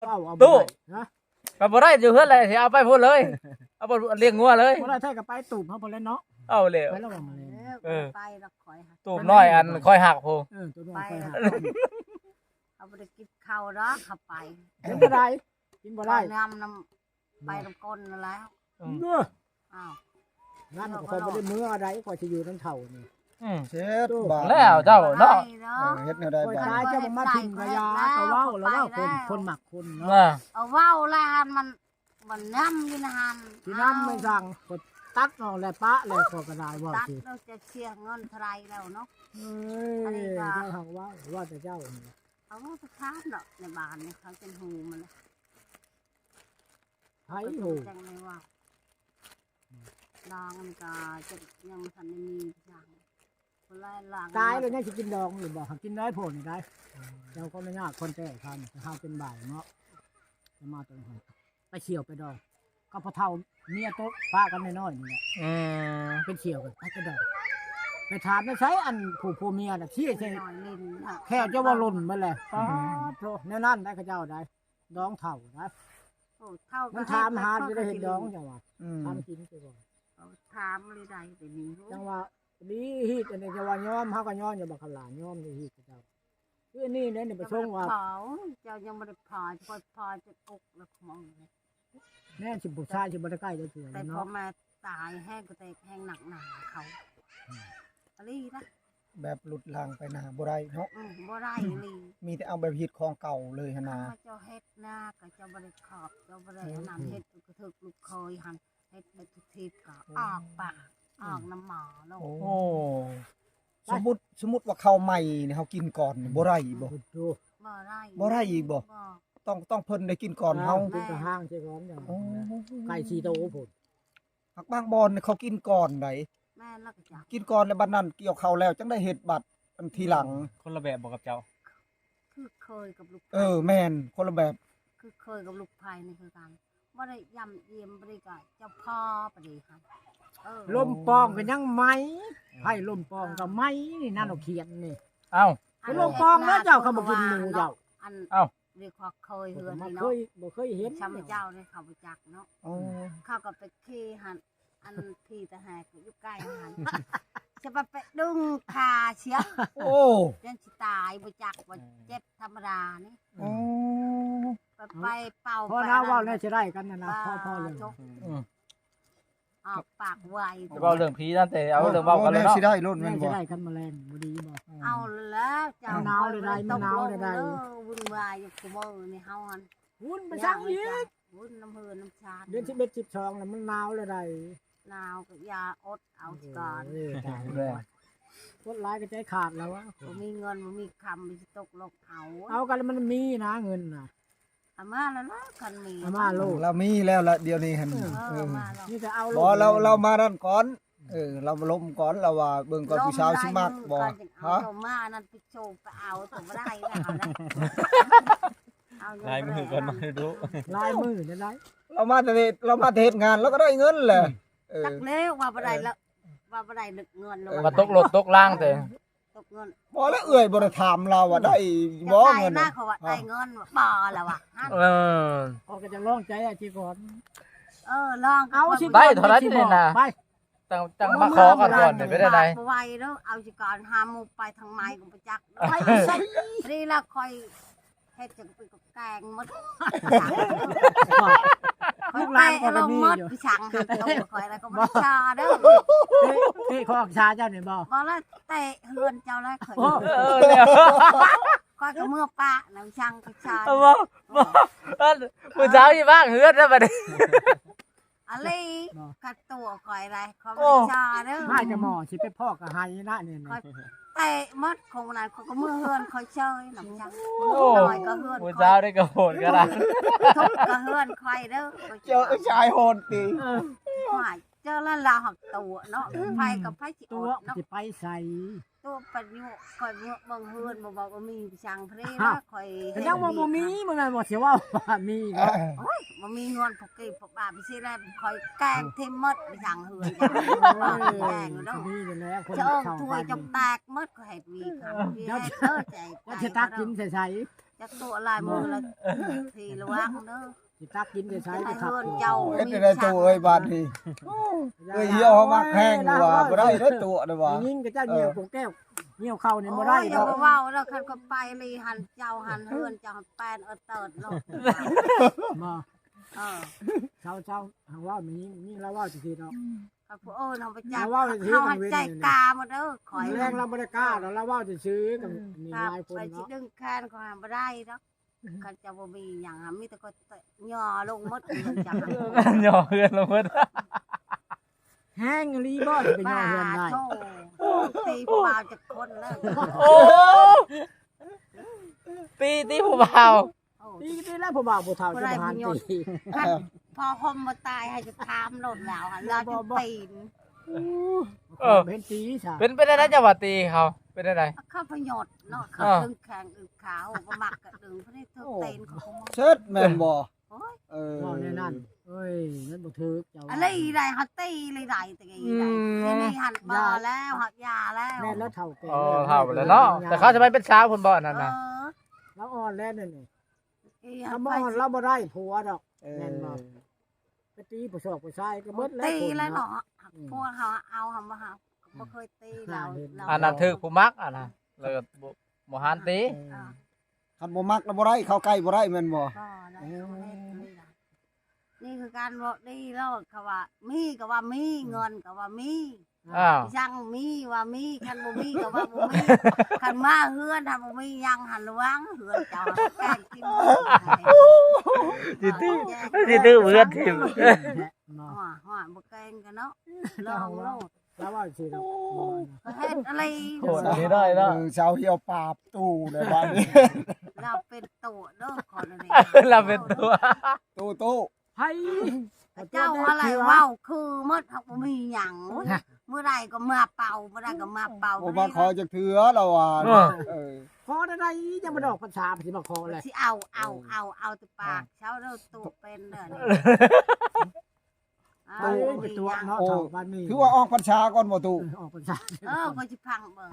ເອົາ ເອົາ ຕູ້ ບໍ່ໄດ້ ຮະ ກໍບໍ່ໄດ້ ຢູ່ເຮືອນແຫຼະ ຊິເອົາໄປພຸ້ນເລີຍ ເອົາໄປລ້ຽງງົວເລີຍ ບໍ່ໄດ້ແທ້ກໍໄປຕູບເຮົາພຸ້ນແຫຼະເນາະ ເອົາແລ້ວ ໄປແລ້ວວ່າມາແລ້ວ ເອີ ໄປແລ້ວຂ້ອຍ ຕູບນ້ອຍອັນຂ້ອຍຮັກພຸ້ນ ເອີ ໂຕນ້ອຍຂ້ອຍຮັກ ເຮົາບໍ່ໄດ້ກິນເຂົ້າດອກ ເຮົາໄປ ກິນບໍ່ໄດ້ ກິນບໍ່ໄດ້ ຂ້ອຍນຳ ນຳ ໄປນຳຄົນນັ້ນແຫຼະ ອືມ ເອີ ອ້າວ ນັ້ນຂ້ອຍບໍ່ໄດ້ເມືອໃດ ຂ້ອຍຊິຢູ່ນຳເຖົ້ານີ້ ອືມ ເຈັບບາດ ແລ້ວເຈົ້າເນາະ ເອີ ເຮັດແນວໃດບາດ ຂ້ອຍຕາຍເຈົ້າບໍ່ມາຖິ້ມກະຢາ ກໍເວົ້າແລ້ວວ່າຄົນ ຄົນມັກຄົນເນາະ ເອີ ເວົ້າແລ້ວຫັ້ນມັນ ມັນນຳຢູ່ນະຫັ້ນ ຊິນຳແມ່ນຫຍັງ ຂ້ອຍຕັດອອກແລ້ວປະແລ້ວ ຂ້ອຍກໍໄດ້ເວົ້າ ຕັດ ຊິ ແລ້ວຈະເສຍເງິນເທົ່າໃດແລ້ວເນາະ ເອີ ອັນນີ້ກໍ ເຈົ້າຫາກເວົ້າ ເວົ້າແຕ່ເຈົ້າ ເອົາໄປຖາມເນາະ ໃນບ້ານນີ້ເຂົາຈັ່ງຮູ້ມັນ ໃຜຮູ້ ຈັ່ງໄດ້ເວົ້າ ອືມ ດອງນີ້ກໍຍັງບໍ່ທັນໄດ້ມີຫຍັງ ຄົນຫຼາຍຫຼັງ ຕາຍແລ້ວຍັງຊິກິນດອງຢູ່ບໍ່ ຫາກິນໄດ້ໂພດນີ້ໄດ໋ ເຈົ້າກໍອະນຸຍາດຄົນແຕ່ເຮົາເປັນບ່າວເນາະ ຈະມາຕົວຫັ້ນ ໄປສ່ຽວໄປດອງ ກັບພໍ່ເຖົ້າເມຍໂຕປະກັນນ້ອຍໆນີ້ແຫຼະ ອືມ ເປັນສ່ຽວກັນ ໄປແຕ່ດອງ ໄປຖາມນຳໃສ ອັນຜູ້ ຜົວເມຍນະ ຊີ້ໃສ່ ນ້ອຍຫຼິ້ນເນາະ ແຂ້ວຈະວ່າຫຼົ່ນໝົດແຫຼະ ອືມ ປາດໂທ ແນວນັ້ນໄດ໋ ເຂົາເຈົ້າໄດ໋ ດອງເຖົ້ານະ ໂອ້ ເຖົ້າມັນຖາມຫາ ຈະໄດ້ເຮັດດອງ ເຈົ້າວ່າ ອືມ ຖາມກິນຊິບໍ່ ເອົາຖາມເລີຍໄດ໋ ດຽວນີ້ ຈັ່ງວ່າ ດີຮີດອັນນີ້ ຈະວ່າຍອມ ເຮົາກໍຍອມ ຢ່າບັກຂະຫຼາຍ ຍອມດີຮີດເຈົ້າ ຄືອັນນີ້ແຫຼະນີ້ ປະສົງວ່າ ເຈົ້າຍັງບໍ່ໄດ້ພໍ ພໍ ພໍຈົນອົກແລ້ວຂະມອງ ແມ່ນຊິຜູ້ຊາຍຊິບໍ່ໄດ້ໃກ້ໄດ້ເທື່ອ ແຕ່ ເນາະ ພໍ່ແມ່ຕາຍແຮງກະແຕກແຮງໜັກໜາເຂົາ ອືມ ອີ່ຫຼີນະ ແບບຫຼຸດຫຼັງໄປໜ້າບໍ່ໄດ້ເນາະ ອືມ ບໍ່ໄດ້ອີ່ຫຼີ ມີແຕ່ເອົາແບບຮີດຂອງເກົ່າເລີຍຫັ້ນນະ ເຂົາເຈົ້າເຮັດນາ ເຂົາເຈົ້າບໍ່ໄດ້ຂອບ ເຈົ້າບໍ່ໄດ້ ອືມ ອັນນັ້ນ ເຮັດກະຖືກລູກເຂີຍຫັ້ນ ເຮັດໄປທຸກທີບກໍ ໂອ້ ອອກປາກ ອືມ ອອກນ້ຳໝໍໂລດ ໂອ້ ໂອ້ ສົມມຸດ ສົມມຸດວ່າເຂົ້າໃໝ່ນີ້ເຮົາກິນກ່ອນນີ້ ອືມ ບໍ່ໄດ້ອີກບໍ່ ບໍ່ໄດ້ ບໍ່ໄດ້ອີກບໍ່ ບໍ່ ຕ້ອງ ຕ້ອງເພິ່ນໄດ້ກິນກ່ອນເຮົາ ແມ່ນ ກິນກະຫ້າງເສຍກ່ອນ ໂອ້ ໄກ່ສີ່ໂຕພຸ້ນ ຫາກບາງບ່ອນນີ້ເຂົາກິນກ່ອນໃດ໋ ແມ່ນແລ້ວກໍຈັກ ກິນກ່ອນແລ້ວບັດນັ້ນກ່ຽວເຂົ້າແລ້ວ ຈັ່ງໄດ້ເຮັດບັດອັນທີຫຼັງ ຄົນລະແບບບໍ່ກັບເຈົ້າ ຄືເຄີຍກັບລູກ ເອີ ແມ່ນ ຄົນລະແບບ ຄືເຄີຍກັບລູກໃພ້ນີ້ຄືກັນ ບໍ່ໄດ້ຢ້ຳຢ້ຽມ ບໍ່ໄດ້ກໍເຈົ້າພໍ່ປະເດຫັ້ນ ເອີ ລົມປອງກໍຍັງໄໝ້ ໄຜລົມປອງກໍໄໝ້ ນີ້ນານອກຂຽນນີ້ ເອົ້າ ໄປລົມປອງແລ້ວເຈົ້າ ເຂົາບໍ່ກິນໝູເຈົ້າ ອັນ ເອົ້າ ເດ ຂອບເຄີຍເຮືອນນີ້ເນາະ ບໍ່ເຄີຍ ບໍ່ເຄີຍເຫັນ ຊ່ຳເຈົ້າເດ້ ເຂົາບໍ່ຈັກເນາະ ອໍ ເຂົາກໍໄປຂີ່ຫັ້ນ ອັນຜີຕາແຫກຢູ່ໃກ້ຫັ້ນ ຈະໄປ ໄປດຶງຂາເສຍ ໂອ້ ຈົນຊິຕາຍ ບໍ່ຈັກວ່າເຈັບທຳມະດານີ້ ອໍ ໄປ ໄປເປົ່າ ພໍ ໄປ ລາວເວົ້າແນວຊິໄດ້ກັນນະ ພໍ ພໍເລີຍ ອືມ ອອກປາກໄວ ເວົ້າເລື່ອງຜີນັ້ນແຕ່ ເອົາເລື່ອງເວົ້າກັນເລີຍເນາະ ຊິໄດ້ໂລດແມ່ນບໍ່ ຊິໄດ້ກັນມາແລງບໍ່ດີບໍ່ ເອົາແລ້ວເຈົ້າ ມັນໜາວເລີຍໃດ໋ ມັນໜາວເລີຍໃດ໋ ວຸ່ນວາຍຢູ່ຄູ່ມື້ນີ້ເຮົາຫັ້ນ ວຸ່ນໄປສັງອີກ ວຸ່ນນຳເຮືອນນຳຊານ ເດືອນສິບເອັດ ສິບສອງ ແລ້ວມັນໜາວແລ້ວໃດ໋ ໜາວກໍຢ່າອົດເອົາກ່ອນ ເອີ ຕາຍແລ້ວ ອົດຫຼາຍກໍໃຈຂາດແລ້ວວະ ບໍ່ມີເງິນບໍ່ມີຄຳ ມັນຊິຕົກລົກເອົາ ເອົາກັນແລ້ວມັນມີນະເງິນນະ ເອົາມາແລ້ວລະ ຄັນມີ ເອົາມາໂລດ ລາວມີແລ້ວລະ ດຽວນີ້ຫັ້ນ ເອີ ເອີ ເອົາມາແລ້ວ ມີແຕ່ເອົາໂລດ ບໍ່ ລາວ ລາວມານັ້ນກ່ອນ ເອີ ລາວລົມກ່ອນ ລາວວ່າເບິ່ງກ່ອນ ຜູ້ສາວຊິມັກບໍ່ ຮະ ເອົາມາອັນນັ້ນໄປໂຊໄປເອົາ ຕົວບໍ່ໄດ້ແລ້ວນະ ເອົາ ຫຼາຍມື້ກ່ອນມາດູ ຫຼາຍມື້ແລ້ວໄດ໋ ລາວມາແຕ່ ລາວມາແຕ່ເຮັດງານ ລາວກໍໄດ້ເງິນແຫຼະ ອືມ ເອີ ຈັກແລ້ວວ່າບໍ່ໄດ້ລະ ເອີ ວ່າບໍ່ໄດ້ເງິນ ເອີ ວ່າຕົກລົດຕົກລາງແຕ່ ຕົກເງິນ ບໍ່ລະ ເອື້ອຍບໍ່ໄດ້ຖາມລາວວ່າໄດ້ບໍ່ເງິນ ເຂົາວ່າໄດ້ເງິນບໍ່ລະວ່າ ເອີ ຂ້ອຍກໍຈະລອງໃຈອາຊີກ່ອນ ເອີ ລອງ ເອົາ ໄດ້ເທົ່າໃດນີ້ນະ ໄປ ຈັ່ງ ຈັ່ງມາຂໍກັນກ່ອນ ເປັນໄດ້ໃດ ບໍ່ໄຫວເດີ ເອົາຊິກ່ອນ ຫາໝູ່ໄປທາງໃໝ່ກໍບໍ່ຈັກ ໄປໃສ ນີ້ລະຂ້ອຍ ເຮັດຈັ່ງເປັນກະແກງໝົດ ລູກຫຼານຂ້ອຍກໍມີຢູ່ ຂ້ອຍໄປລົງໝົດ ພີ່ຊ່າງຫັກຕົວຂ້ອຍແລ້ວກໍບໍ່ຊາເດີ ເຕະ ເຕະຂອງຊາເຈົ້ານີ້ບໍ່ ບໍ່ລະ ເຕະເຮືອນເຈົ້າແລ້ວຂ້ອຍ ໂອ້ ເອີ ແລ້ວ ຂ້ອຍກໍເມືອປະນຳຊ່າງກໍຊາ ເອົາບໍ່ ບໍ່ ເອີ ຜູ້ສາວຊິວາງເຮືອນແລ້ວບັດນີ້ ອາລີ ເນາະ ຄັດຕົວຂ້ອຍໄດ໋ ຂ້ອຍບໍ່ໄດ້ຊາເດີ ມາຈະໝໍຊິໄປພໍ້ກະໄຫນະນີ້ ຂ້ອຍເຕະໝົດ ຂອງນັ້ນຂ້ອຍກໍເມືອເຮືອນຂ້ອຍເຊີຍນຳຈັ່ງ ໂອ້ ນ້ອຍກໍເຮືອນຂ້ອຍ ຜູ້ສາວໄດ້ກໍໂຫດຂະໜາດ ທຸບກໍເຮືອນຂ້ອຍເດີ ເຈີຊາຍໂຫດຕິ ເອີ ເຈີລະລາວຫັກຕົວະເນາະ ໃຜກັບໃຜຊິ ຕົວະ ເນາະ ຊິໄປໃສ ຕົວະໄປຢູ່ ຂ້ອຍເມືອເບິ່ງເຮືອນ ບໍ່ເວົ້າວ່າມີໄປຊ່າງເພລະ ຂ້ອຍ ກໍຍັງວ່າບໍ່ມີ ບໍ່ແມ່ນວ່າຊິເວົ້າວ່າມີເນາະ ໂອ້ຍ ບໍ່ມີເງິນພໍກີບພໍບາດ ຊິແລ້ວຂ້ອຍແກງຖິ້ມໝົດໄປຊ່າງເຮືອນ ໂອ້ຍ ແກງເນາະ ມີຢູ່ແລ້ວ ຄົນເຂົາ ຖ້ວຍຈະແຕກໝົດ ຂ້ອຍເຮັດມີ ເຈົ້າ ເຈົ້າຊິຕັກກິນໃສໆ ຕົວະຫຼາຍມື້ລະ ທີ່ລະວັງເດີ ຊິຕັກກິນແຕ່ໃສ ໃຫ້ເຮືອນເຈົ້າ ເຮັດໄດ້ ມີຊັກ ໂຕເອີຍ ບາດນີ້ ເອີຍ ຫ່ຽວເຮົາມັກແຮງວ່າ ບໍ່ໄດ້ເດີ ໂຕະເດີວ່າ ໄດ້ຍິນແຕ່ເຈົ້າ ເອີ ຫ່ຽວກົກແກ້ວ ຫ່ຽວເຂົ້ານີ້ບໍ່ໄດ້ດອກ ໂອ້ຍ ຢ່າມາເວົ້າເດີ ຄັນເຂົາໄປລີຫັ້ນ ເຈົ້າຫັ້ນ ເຮືອນເຈົ້າຫັ້ນແປນເອີເຕີດໂລດ ບໍ່ ເອີ ເຊົາໆ ເຮົາເວົ້າແມ່ຍິງ ຍິງລາວເວົ້າຊື່ໆດອກ ຄັນຜູ້ອື່ນເຮົາບໍ່ຈັກ ລາວເວົ້າຊື່ໆ ເຮົາໃຫ້ໃຈກາໝົດເດີ ຂ້ອຍ ແລງລາວບໍ່ໄດ້ກ້າດອກ ລາວເວົ້າຊື່ໆ ກັບນີ້ຫຼາຍຄົນເນາະ ຂ້ອຍຊິດຶງແຂນຂ້ອຍບໍ່ໄດ້ດອກ ຄັນເຈົ້າບໍ່ມີຫຍັງ ມີແຕ່ຂ້ອຍຍໍລົງໝົດເຮືອນເຈົ້າ ຍໍເຮືອນລົງໝົດ ແຮງອີ່ຫຼີບໍ່ ຊິໄປຍໍເຮືອນໄດ້ ໂອ້ ໂອ້ ຕີຜູ້ບ່າວຈັກຄົນແລ້ວ ໂອ້ ຕີ ຕີຜູ້ບ່າວ ໂອ້ ຕີ ຕີແລ້ວ ຜູ້ບ່າວຜູ້ເຖົ້າ ບໍ່ໄດ້ ຈະບໍ່ຫັນຕີ ຄັນພໍ່ຫົມບໍ່ຕາຍ ໃຫ້ຈະຖາມໂລດແລ້ວ ລາວຈະປີນ ເອີ ເຫັນຕີຊະ ເປັນ ເປັນແນວໃດ ເຈົ້າວ່າຕີເຂົາ ເປັນແນວໃດ ເຂົາພະຍົດເນາະ ເຂົາ ເອີ ເຖິງແຂງອຶກຂາ ໂອ້ ບໍ່ມັກກະດຶງ ເພິ່ນຖືກເຕນເຂົາ ໂອ້ ເສີດແມ່ນບໍ່? ໂອ້ຍ ເອີ ເວົ້າແນວນັ້ນ ເອີຍ ມັນບໍ່ຖືກ ເຈົ້າ ອະໄລໄດ້ ເຮົາຕີໄລໄດ້ ແຕ່ໄງໄດ້ ອືມ ທີ່ນີ້ຫັ້ນບໍ່ແລ້ວ ເຮົາຢ່າແລ້ວ ແມ່ນແລ້ວ ເຖົ້າແກ່ ອໍ ເຖົ້າແລ້ວເນາະ ແຕ່ເຂົາສະໄໝເປັນສາວພຸ້ນບໍ່ ອັນນັ້ນນະ ເອີ ລາວອ່ອນແລ້ວນັ້ນນີ້ ອີ່ຫຍັງ ລາວບໍ່ອ່ອນ ລາວບໍ່ໄດ້ຜົວດອກ ເອີ ແມ່ນບໍ່? ໄປຕີຜູ້ຊອກຜູ້ຊາຍກໍໝົດແລ້ວ ຕີແລ້ວເນາະ ຄົນເນາະ ອືມ ພວກເຮົາເອົາ ເຮົາບໍ່ເອົາ ບໍ່ເຄີຍຕີລາວ ອັນນັ້ນຖືກຜູ້ມັກ ອັນນັ້ນ ແລ້ວກໍບໍ່ ບໍ່ຫັນຕີ ເອີ ອ່າ ຄັນບໍ່ມັກນະບໍ່ໄດ້ ເຂົ້າໃກ້ບໍ່ໄດ້ແມ່ນບໍ່? ບໍ່ໄດ້ ໂອ້ ບໍ່ເຮັດ ນີ້ຄືການເວົ້າດີໂລດ ເຂົາວ່າມີກໍວ່າມີ ເງິນກໍວ່າມີ ອ້າວ ຊ່າງມີວ່າມີ ຄັນບໍ່ມີກໍວ່າບໍ່ມີ ຄັນມາເຮືອນ ຖ້າບໍ່ມີຫຍັງຫັ້ນ ລະວັງເຮືອນເຈົ້າ ແກງກິນ ຊິຕື້ ຊິຕື້ເຮືອນຖິ້ມ ເນາະ ໂອ້ຍ ບໍ່ແກງກັນເນາະ ລອງໂລດ ລາວເວົ້າຈັ່ງຊີ້ດອກ ເຮັດອະໄລ ໂຫດອີ່ຫຼີເນາະ ເອີ ຊາວຫ່ຽວປາບຕູ້ໃນບ້ານນີ້ ລາວເປັນໂຕເດີ ຂໍນະເດ ລາວເປັນໂຕ ຕູ້ ຕູ້ ໃຜ ເຈົ້າຫັ້ນແຫຼະເວົ້າຄືໝົດ ເຮົາບໍ່ມີຫຍັງ ມື້ໃດກໍມາເປົ່າ ມື້ໃດກໍມາເປົ່າ ບໍ່ມາຂໍຈັກເທື່ອລາວວ່າ ເອີ ຂໍແນວໃດ ຍັງບໍ່ໄດ້ອອກພັນສາ ຊິມາຂໍແຫຼະ ຊິເອົາ ເອົາ ເອົາ ເອົາແຕ່ປາກ ເຈົ້າເດີ ຕູ້ເປັນເດີ ອ້າວ ຕູ້ ໄປຕົວະເນາະ ໂອ້ ເຖົ້າບ້ານນີ້ ຖືວ່າອອກພັນສາກ່ອນບໍ່ຕູ້? ເອີ ອອກພັນສາ ເອີ ຂ້ອຍຊິຟັງເບິ່ງ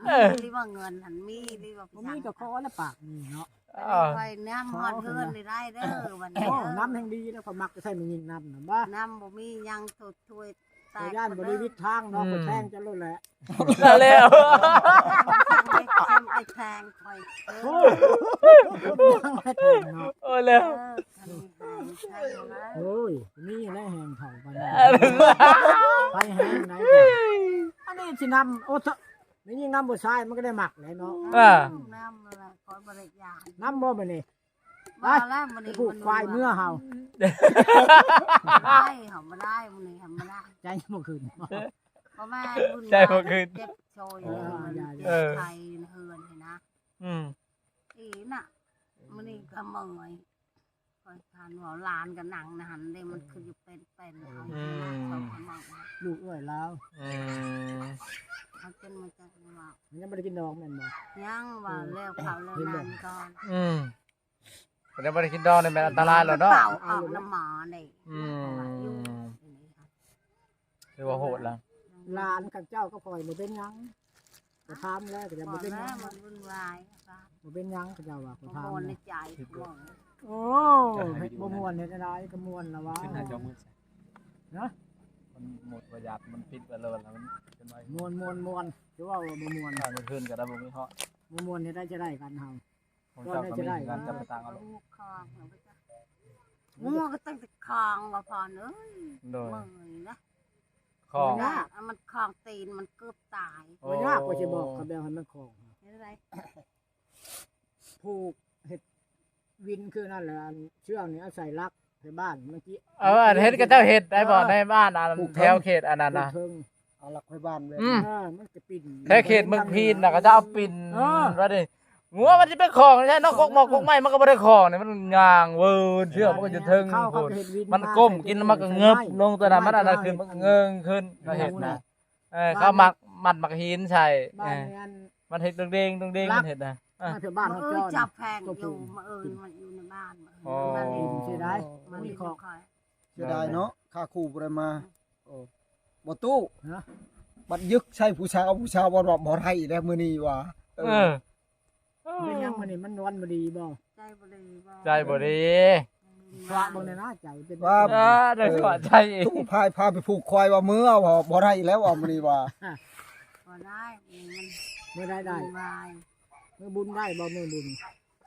ເອີ ມີຫຼືວ່າເງິນຫັ້ນ ມີຫຼືວ່າ ບໍ່ມີກໍຂໍລະປາກນີ້ເນາະ ເອີ ຂ້ອຍນຳຮອດເຮືອນນີ້ໄດ້ເດີ ວັນນີ້ ໂອ້ ນຳແຮ່ງດີແລ້ວ ຂ້ອຍມັກຈະໃຊ້ແມ່ຍິງນຳນະ ນຳບໍ່ມີຫຍັງ ໂທດຊ່ວຍ ຂ້ອຍຢ້ານບໍ່ໄດ້ວິດທາງເນາະ ອືມ ຂ້ອຍແທງເຈົ້າໂລດແຫຼະ ແລ້ວ ໄປແທງຂ້ອຍ ໂອ້ຍ ໂອ້ຍ ແລ້ວ ເອີ ໂອ້ຍ ມີແລ້ວແຮງເຖົ້າປານນີ້ ໄປແຮງໃດ ອັນນີ້ຊິນຳ ໂອ້ ແມ່ຍິງນຳຜູ້ຊາຍມັນກໍໄດ້ມັກແຫຼະເນາະ ອ່າ ນຳແຫຼະ ຂ້ອຍບໍ່ໄດ້ຢ້ານ ນຳບໍ່ມື້ນີ້ ບໍ່ແລ້ວມື້ນີ້ ໄປຜູກຄວາຍເມືອເຮົາ ບໍ່ໄດ້ ເຮົາບໍ່ໄດ້ ມື້ນີ້ເຮົາບໍ່ໄດ້ ໃຈບໍ່ຂຶ້ນ ບໍ່ແມ່ນບຸນ ໃຈບໍ່ຂຶ້ນ ເຈັບໂຊຍ ເອີ ເອີ ເຈັບໄຂ້ເຮືອນນີ້ນະ ອືມ ອີນະ ມື້ນີ້ກໍເມື່ອຍ ຂ້ອຍທ່ານເວົ້າ ຫຼານກໍນັ່ງນະຫັ້ນເດ້ ມັນຄືຢູ່ເປັນໆ ອືມ ເອົາໜັກເຂົາກໍມາ ລູກເອື້ອຍລາວ ອືມ ເຮົາຈົນມາຈັກວ່າ ມັນຍັງບໍ່ໄດ້ກິນດອກແມ່ນບໍ່? ຍັງວ່າ ເອີ ແລ້ວເຂົາແລ້ວນັ້ນກ່ອນ ອືມ ເພິ່ນຍັງບໍ່ໄດ້ກິນດອກນີ້ແມ່ນອັນຕະລາຍແລ້ວເນາະ ເປົ່າອອກນຳໝໍເດ້ ອືມ ຖືວ່າໂຫດລະ ຫຼານກັບເຈົ້າກັບຂ້ອຍບໍ່ເປັນຫຍັງ ກໍຖາມແລ້ວ ກໍຍັງບໍ່ເປັນຫຍັງ ບໍ່ເປັນຫຍັງ ເຂົາເຈົ້າວ່າ ກໍຖາມ ບໍ່ມ່ວນໃນໃຈ ໂອ້ ເຮັດບໍ່ມ່ວນເຮັດແນວໃດກໍມ່ວນລະວ່າ ຂຶ້ນໜ້າຈໍມືດ ຮະ ມັນໝົດປະຢັດ ມັນປິດໄປເລີຍ ແລ້ວມັນເປັນໄວ ມ່ວນ ມ່ວນ ມ່ວນ ຈະເວົ້າວ່າບໍ່ມ່ວນ ເມື່ອຄືນກໍໄດ້ບໍ່ມີເຫາະ ບໍ່ມ່ວນເຮັດໄດ້ຈະໄດ້ກັນເຮົາ ຂອງເຈົ້າກໍມີຄືກັນ ຈະໄປຕາງເອົາໂລດ ລູກຄອງ ງົວກໍຕັ້ງແຕ່ຄອງວ່າພອນເອີຍ ໂດຍ ເມື່ອຍນະ ຄອງ ມັນຄອງຕີນ ມັນເກືອບຕາຍ ໂອ້ ບໍ່ຍາກ ຂ້ອຍຊິບອກ ເຂົາແບບໃຫ້ມັນຄອງ ເຮັດໃດ ຜູກເຮັດວິນຄືນັ້ນແຫຼະ ອັນເຊືອກນີ້ເອົາໃສ່ຫຼັກໃສ່ບ້ານ ມັນຊິ ເອີ ອັນເຫັນເຂົາເຈົ້າເຮັດໄດ້ບໍ່ ເອີ ໃນບ້ານ ອັນແຖວເຂດອັນນັ້ນນະ ເອົາຫຼັກໄວ້ບ້ານເລີຍ ອືມ ເອີ ມັນຈະປິ່ນ ແຖວເຂດເມືອງພີນນະ ເຂົາເຈົ້າເອົາປິ່ນ ເອີ ວ່າດິ ງົວມັນຊິໄປຄອງໃນໃສ ເນາະ ກົກໝອກກົກໄມ້ມັນກໍບໍ່ໄດ້ຄອງນີ້ ມັນຍ່າງເວີນ ເຊືອກມັນກໍຢູ່ເທິງພຸ້ນ ມັນກົ້ມກິນ ມັນກໍເງີບລົງຕົວນັ້ນ ມັນອັນນັ້ນຂຶ້ນ ມັນກໍເງີງຂຶ້ນ ເຂົາເຮັດນະ ເອີ ເຂົາມັກມັດໝາກຫີນໃສ່ ເອີ ມັນເຮັດດົງເດງ ດົງເດງ ມັນເຮັດນະ ເອີ ບ້ານເຮົາ ເອີ ເຈົ້າແພງຢູ່ ມະເອີນມັນຢູ່ໃນບ້ານ ອໍ ມັນເຮັດ ເສຍດາຍ ມັນມີຂອງ ເສຍດາຍເນາະ ຄ່າຄູ່ບໍ່ໄດ້ມາ ໂອ້ ບໍ່ຕູ້ ຮະ ບັດຍຶກໃສ່ຜູ້ສາວ ຜູ້ສາວວ່າບໍ່ໄດ້ແລ້ວມື້ນີ້ວ່າ ເອີ ເອີ ເປັນຫຍັງມື້ນີ້ ມັນນອນບໍ່ດີບໍ່? ໃຈບໍ່ດີບໍ່? ໃຈບໍ່ດີ ພະເບິ່ງແນ່ນະ ໃຈເປັນ ວ່າ ເອີ ໄດ້ພະໃຈ ຕູ້ພາຍພາໄປຜູກຄວາຍວ່າເມືອ ບໍ່ ບໍ່ໄດ້ແລ້ວວ່າມື້ນີ້ວ່າ ບໍ່ໄດ້ ມັນ ມື້ໃດໄດ້ ວາຍ ມື້ບຸນໄດ້ບໍ່? ມື້ບຸນ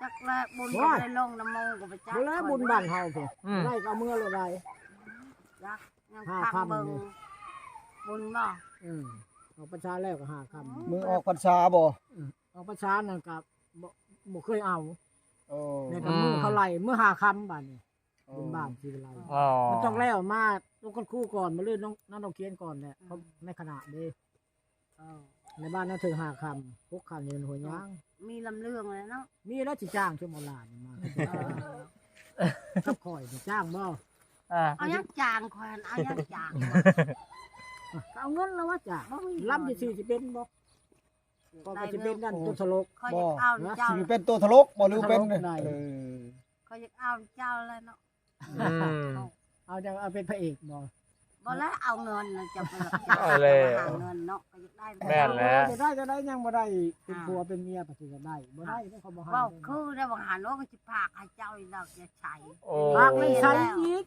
ຈັກແລ້ວບຸນກໍບໍ່ໄດ້ລົງນຳໝູ່ກໍໄປຈັກ ບໍ່ແລ້ວບຸນບ້ານເຮົາ ພຸ້ນໄດ້ກໍເມືອໂລດໄດ້ ຈັກຍັງຟັງເບິ່ງ ບຸນບໍ່? ເອີ ອອກພັນສາແລ້ວກໍຫ້າຄ່ຳ ມື້ອອກພັນສາບໍ່? ອອກພັນສານັ້ນກໍບໍ່ ບໍ່ເຄີຍເອົາ ເອີ ແລ້ວກໍມື້ເຂົາໄລ່ມື້ຫ້າຄ່ຳບາດນີ້ ບຸນບ້ານຊິໄລ່ ມັນຕ້ອງແລ້ວມາລົງຄັນຄູກ່ອນ ມາເລີນນຳນ້ອງຂຽນກ່ອນແຫຼະ ໃນຄະນະເດ້ ໃນບ້ານນັ້ນເຖິງຫ້າຄ່ຳ ຫົກຄ່ຳນີ້ມັນຫົວຍາງ ມີລຳເລື່ອງແລ້ວເນາະ ມີແລ້ວຊິຈ້າງຊຸມອອນລາຍນີ້ມາ ກັບຂ້ອຍນີ້ຈ້າງບໍ່? ເອົາຫຍັງຈ້າງ ຂ້ອຍຫັ້ນເອົາຫຍັງຈ້າງ ກໍເອົາເງິນລະວ່າຈ້າງ ລຳຊື່ໆຊິເປັນບໍ່? ຂ້ອຍກໍຊິເປັນນັ້ນຕົວຕະຫຼົກ ຂ້ອຍຢາກເອົາເຈົ້າ ຊິເປັນຕົວຕະຫຼົກບໍ່ ຫຼືເປັນ ເອີ ຂ້ອຍຢາກເອົາເຈົ້າແລ້ວເນາະ ອືມ ເອົາເຈົ້າເອົາເປັນພະເອກບໍ່? ບໍ່ແລ້ວ ເອົາເງິນນະ ເຈົ້າເປັນເຈົ້າ ເອົາແລ້ວ ຫາເງິນເນາະ ກໍຢາກໄດ້ ແມ່ນແລ້ວ ຈະໄດ້ ຈະໄດ້ ຍັງບໍ່ໄດ້ເປັນຜົວເປັນເມຍປະຕິກະໄດ້ ບໍ່ໄດ້ເດ້ ເຂົາບໍ່ໃຫ້ ເວົ້າຄືໄດ້ວ່າຫາໂລກຊິພາກໃຫ້ເຈົ້າອີກດອກ ຢ່າໃຊ້ ໂອ້ ພາກໃຫ້ໃຊ້ອີກ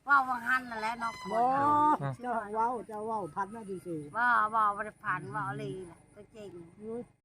ເວົ້າວ່າຫັ້ນນັ້ນແຫຼະເນາະ ບໍ່ ເຈົ້າເວົ້າ ເຈົ້າເວົ້າພັນມາຊື່ໆ ບໍ່ ບໍ່ ບໍ່ໄດ້ພັນ ເວົ້າອີ່ຫຼີແຫຼະ ຕົວຈິງ